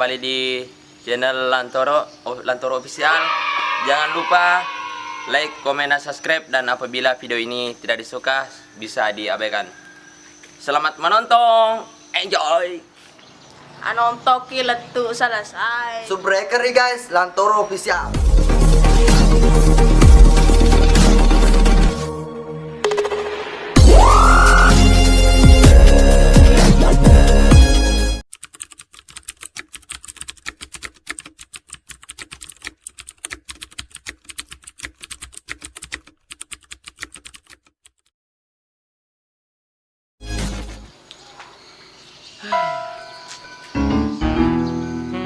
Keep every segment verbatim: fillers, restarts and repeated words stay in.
Kembali di channel Lantoro, Lantoro Official. Jangan lupa like, komen, dan subscribe. Dan apabila video ini tidak disuka, bisa diabaikan. Selamat menonton, enjoy. Anontoki lettu selesai. Subbreaker ri guys, Lantoro Official.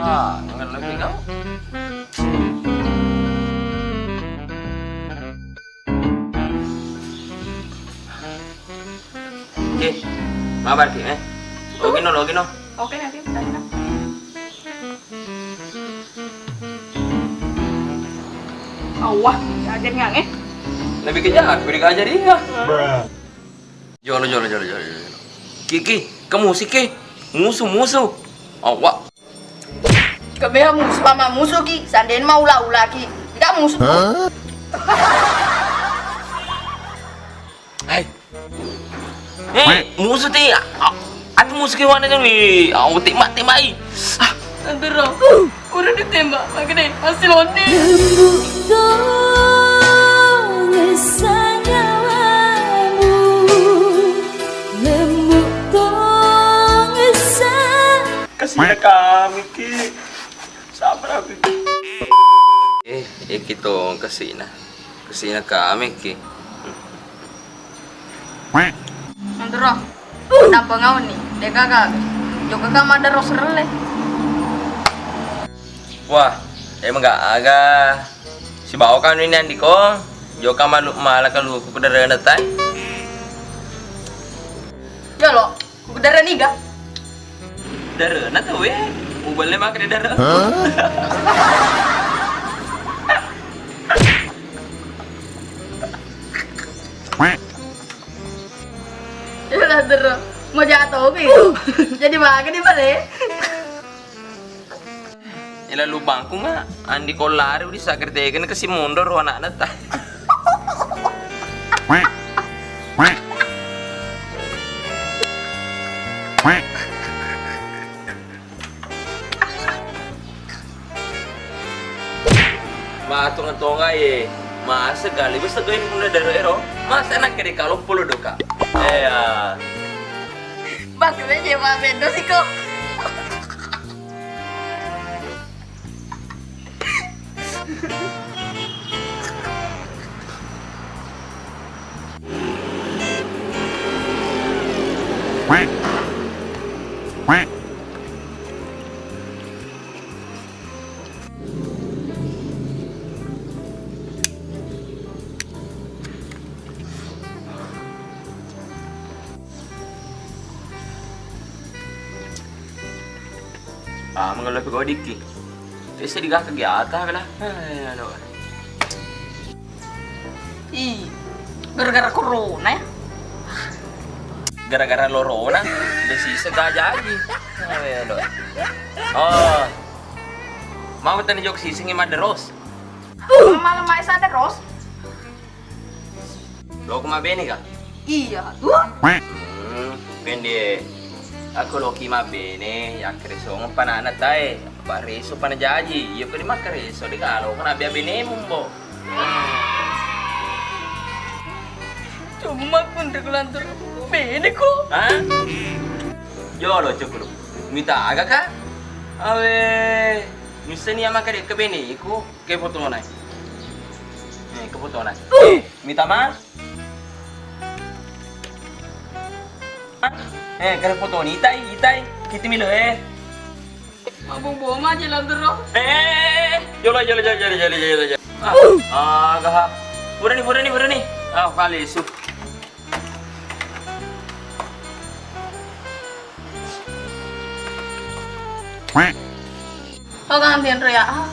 Ah, ngellepi kau. Oke, mabar ki, eh. Oke no, oke no. Oke, nanti tanya. Awah, diajar ngang, eh. Lebih kejar, aku diajar iya. Jolo, jolo, jolo, jolo, jolo. Ki, ki, ke musu ki. Musu, musu. Awak. Kebeha musu, mama musu ki. Sanden mau ula-ula ki. Enggak musu. Hah? Hai. Eh, musu ti. A-, atu musu ki wana tu wi. Au, tembak, tembak i. Ah. Tante Ro, udah ditembak, makanya masih londe. Lembut dong esa nyawamu, lembut dong esa. Kasih kami ki, sabar aku. Eh, iki tong kasih nah. Kesina kami ki. Menturo. Nappa ngauni, de gaga. Jokka ka madda ros relle. Wah, emang gak aga. Sibawa kanu ini andiko. Jokka malu mala kalu ku darena tai. Jolo. Ku dara niga? Dara na tau e. Mubelle maka de dara. Hah? Iyalah, dara. Mau jatuh, Bi. Jadi makan di bale. Ila lubangku ma, andi ko lari udi sakriteken kasi mundur anakna ta. Matonga-tonga ye, masa gali besa gai muna daro ero, masa nak kede kalong polo doka. Eh, ah. Bang, kebe je ma bendo siko. Ah, mengello ko dikki. Ese digaka giata kala. Eh, anu. Ih, gara-gara corona ya? Gara-gara lorona, de sisa gajaji. Eh, anu. Oh. Mau tani jok sisingi madde ros. Malam mai sadde ros. Lo ko mabene ka? Iya, tuh. Hmm, pende. Aku loki mabene, yakkereso panana tae, pareso pana jaji. Iya ko di makkereso di kalo ko nabe abene mumbo. Cuma kun de kulantur bene ko. Hah? Jolo cukuru. Mita aga ka? Awe, miseni ama kade ke bene ko. Ke fotona. Eh, ke fotona. Eh, mita ma. Eh, kare fotoni itai, itai. Kita milo eh. Mabung boma aja lantero. Eh, jolo, jolo, jolo, jolo, jolo, jolo, jolo. Ah, ah, gaha. Purani, purani, purani. Ah, kali su. Kau kan antian ria. Ah.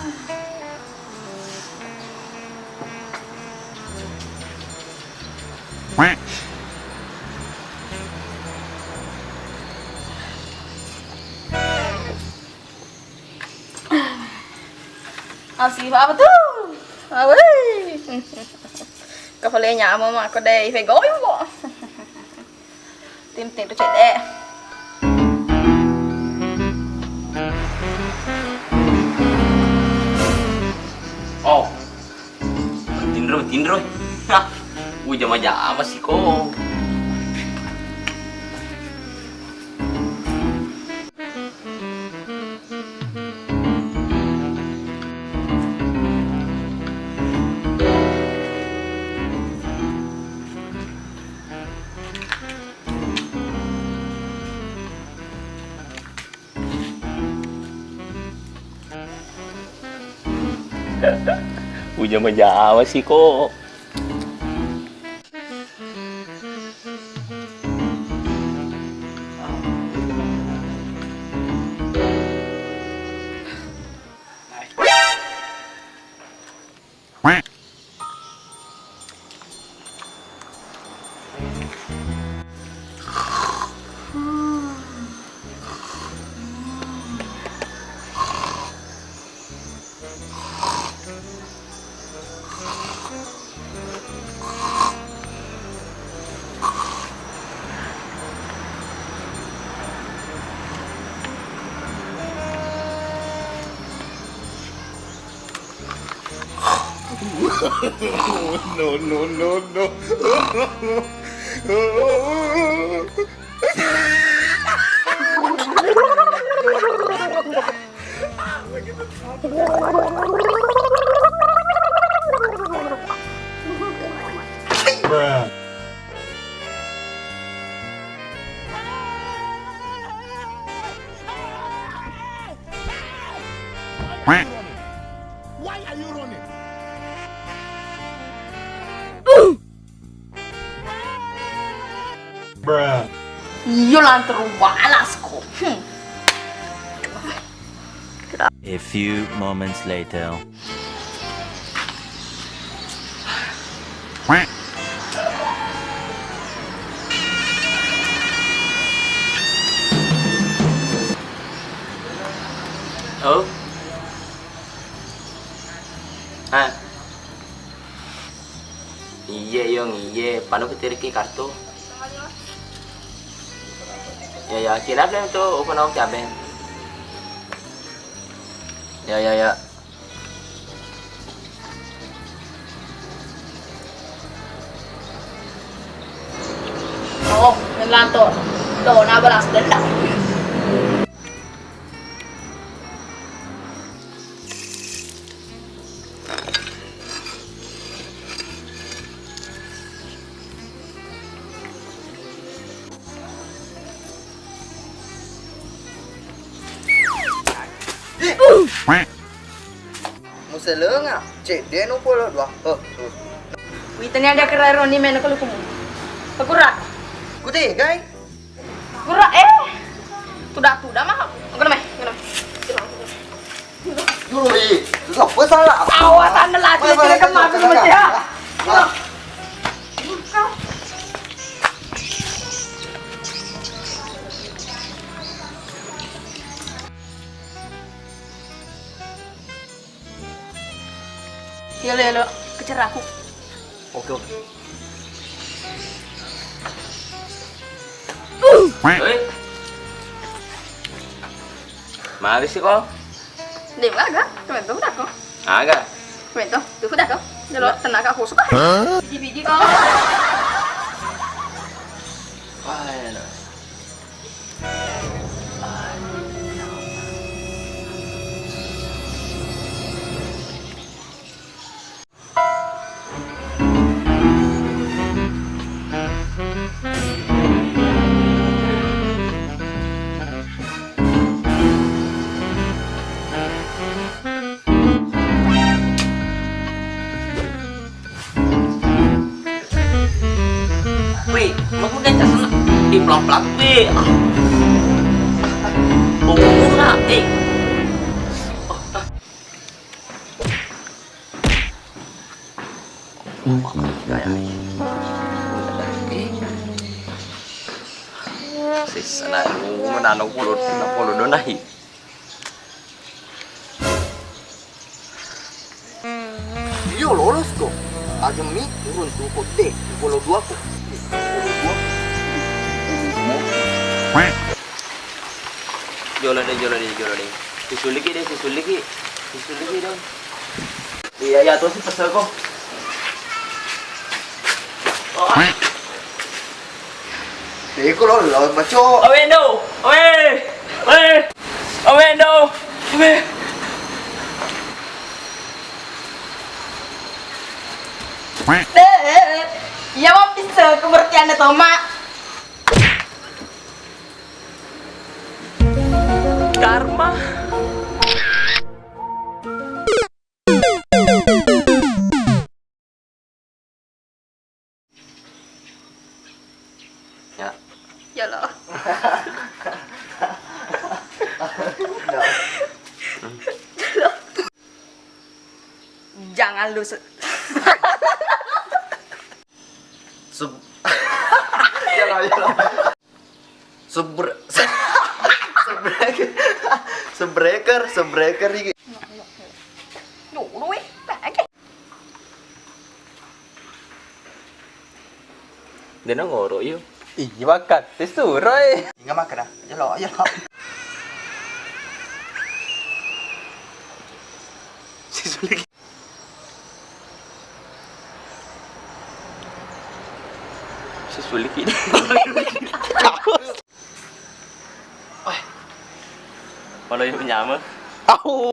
Masih apa tuh? Awei. Kepala nyamuk mah aku deh, pegawai, Mbok. Tim, tim, tuh, cedek. Oh. Tinro, tinro. Hah. Ujama-jama sih kok. Ujama-jama sih kok. No, no, no, no. Bruh. Why are you running? Bruh. Iyo, lantaru balasko. Hmm. A few moments later. Oh. Ah. Iye, Yong, iye. Panu petiriki kartu. Ya, ya, kinap tu, open off cabe. Ya, ya, ya. Oh, melanto. Tuh, nah, balas dendam. Muselenga, cedde nu polo dua. Oh, oh. Witani ada kera roni mena kalukumu. Pekura. Kutegai. Gura, eh. Tuda-tuda mah. Gura meh, gura meh. Dulu di, apa salah? Awas, anda lagi kira kemana, ya? Iya, lo, lo, kecer aku. Oke, oke. Hei. Mari sih, kok. Dek, aga? Kemarin tuh udah, kok. Aga? Kemarin tuh, tuh udah, kok. Jalo, nah. Tenaga aku suka. Hah? Biji-biji, kok. Wah, enak. Weh, makkeda senna. Ih, pelan-pelan, weh. Ah. Oh, murah, eh. Sisa na, na, na, puluh, na, puluh dona hi. Ajemmi, turun tu kotte, pukul dua ko. Pukul dua ko. Jolo deh, jolo deh, jolo deh. Sisuliki deh, sisuliki. Sisuliki deh. Iya, iya, tuh sih pesel kok. Iku lo, lo, baco. Awendo, awe, awe, awendo, awe. Eh, eh, eh. Iya, mau pisau kebertiannya, Toma. Karma. Ya. Ya lo. Ya. Ya lo. Jangan lu se- Sub- Ya lo, ya lo. Subr- Subreaker. Subreaker, subreaker iki. Dulu, eh, pakai. Dena ngoro iyo. Iya, bakat. Tes suroi. Inga makan dah. Jelo, jelo. Sisuliki. Sisuliki. Wah. Kalau yang menyama. Au.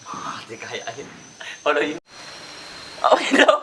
Wah, dia kayak aja. Kalau ini. Oh, iya.